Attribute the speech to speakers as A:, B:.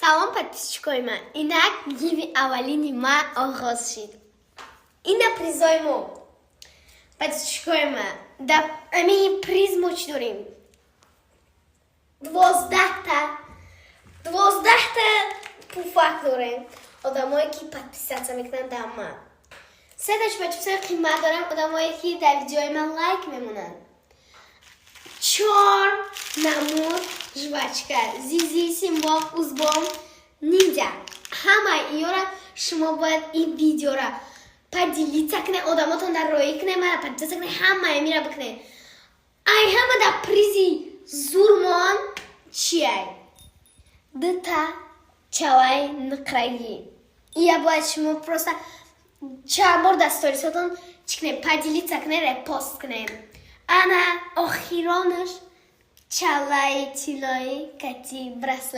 A: Салом, подписчикои ман! Инак гиви аввалини ма оғоз шид. Ина призои мо. Подписчикои ман, дар ами приз мо чӣ дорем? 12-та, 12-та пуфак дорем. Одамое ки подписаться мекунанд дар ман. Сета чупа-чупсои қимат дорам, одамое ки дар видеои ман лайк мемонанд. Чор намуд жвачка: Зизи, Симбо, Узбом, Ниндзя. Ҳамаи инёра шумо бояд ин видеора поделиться кунед, одамотон дар роӣ кунед, мара подписаться кунед, ҳамаи мира бикунед. Ай ҳама дар призи зурмон чиай? Дута чалаи нуқрагӣ. Ия бояд шумо просто чанд бор дар сторисотон чӣ кунед? Поделиться кунед, репост кунед. Ана охиронаш чалаи тиллоӣ кати браслет.